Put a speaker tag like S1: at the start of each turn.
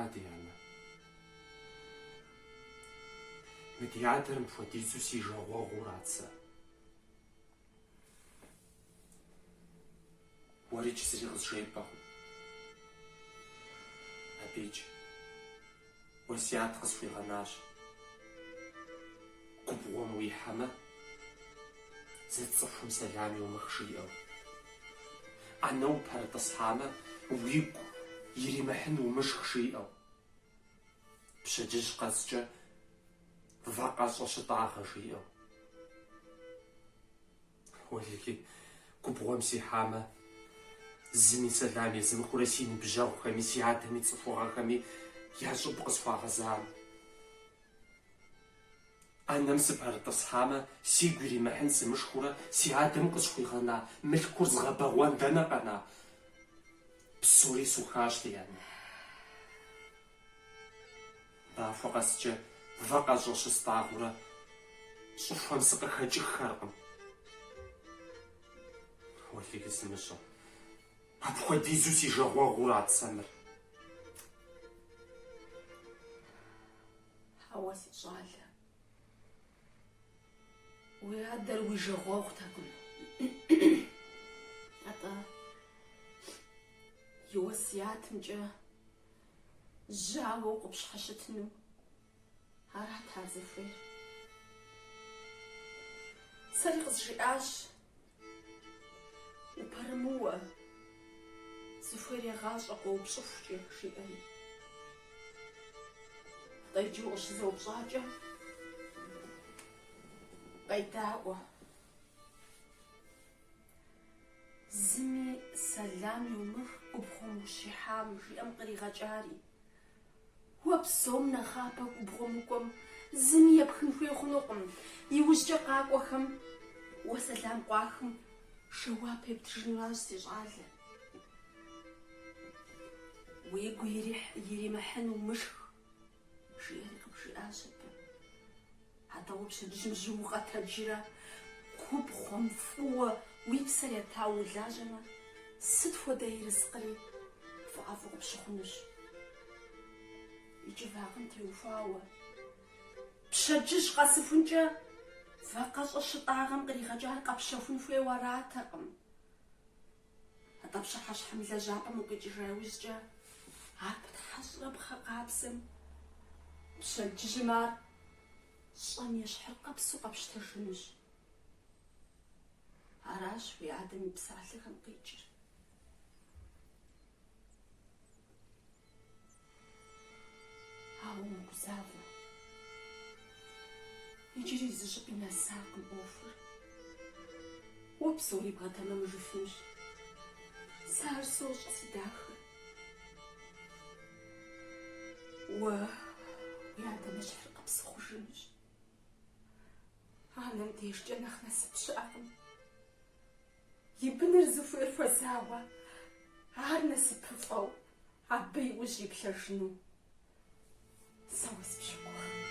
S1: ара, ди анэ? Мы ди адэр мыпхуэдизу си жагъуэгъуу арат сэ. Уэрикӏ зыри къызжепӏэкъым. Абикӏ уэсят къысхуигъэнащ. Губгъуэм уихьэмэ, зы цӏыхум сэлам йумых жиӏэу. ӏэнэ упэрытӏысхьамэ, уигу иримыхьын умышх жиӏэу. Пщэдджыжь къэскӏэ вакъэщӏэ щытӏагъэ жиӏэу. Уэлэхьи, губгъуэм сихьамэ, зыми сэлам езмыхыурэ си ныбжьэгъухэми, си адэм и цӏыхугъэхэми я щӏыб къысхуагъэзам. ӏэнэм сыпэрытӏысхьамэ, сигу иримыхьын сымышхыурэ си адэм къысхуигъэна мылъкур згъэбэгъуэн дэнэ къэна? Псори сухащ, ди анэ. Махуэ къэскӏэ вакъэщӏэ щыстӏагъэурэ щӏыхуэм сыкъыхэкӏыххэркъым. Уэлэхьи, сымыщӏэ. Апхуэдизу си жагъуэгъуу арат сэ мыр.
S2: Хьэуэ, си щӏалэ. Уи адэр уи жагъуэгъутэкъым. Атӏэ, и уэсятымкӏэ жьауэу къыпщхьэщытыну арат ар зыхуейр. Сэри къызжиӏащ, упэрымыуэ, зыхуейр егъащӏэ къоупщӏыхукӏэ, жиӏэри. Атӏэ иджы укъыщызэупщӏакӏэ, къедаӏуэ. Зыми сэлам йумых губгъуэм ущихьам, жиӏэм къригъэкӏари. Уэ псом нэхъапэ губгъуэм укӏуэм зыми епхын хуей хъунукъым. Иужькӏэ къакӏуэхэм уэ сэлам къуахым жэуап ептыжынуращ, си щӏалэ. Уигу иримыхьын умышх, жиӏэри къыбжиӏащ абы. Атӏэ уэ пщэдджыжьым жьыуэ укъэтэджрэ губгъуэм фӏыуэ уи псэр етауэ улажьэмэ, сыт хуэдэ ерыскъыри фӏэӏэфӏу къыпщыхъунущ. Иджы вакъэм теухуауэ. Пщэдджыжь къэсыхункӏэ вакъэщӏэ щытӏагъэм къригъэкӏар къэпщэхун хуейуэ аратэкъым. Атӏэ пщыхьэщхьэм лэжьапӏэм укъикӏыжа иужькӏэ ар птхьэщӏрэ пхъэ къабзэм, пщэдджыжьым ар щӏэм ещхьыркъэпсу къэпщтэжынущ. Аращ уи адэм и псалъэхэм къикӏыр. Ауэ умыгузавэ. Иджыри зы щӏыпӏи нэсакъым ӏуэхур. Уэ псори бгъэтэмэмыжыфынущ. Сэ ар сощӏэ, си дахэ. Уэ уи адэм ещхьыркъэпс ухъужынущ. Анэм дежкӏэ нэхъ насып щыӏэкъым. И быныр зыхуейр хуэзауэ, ар насыпыфӏэу абы и ужь иплъэжыну сэ уэ сыпщогугъ.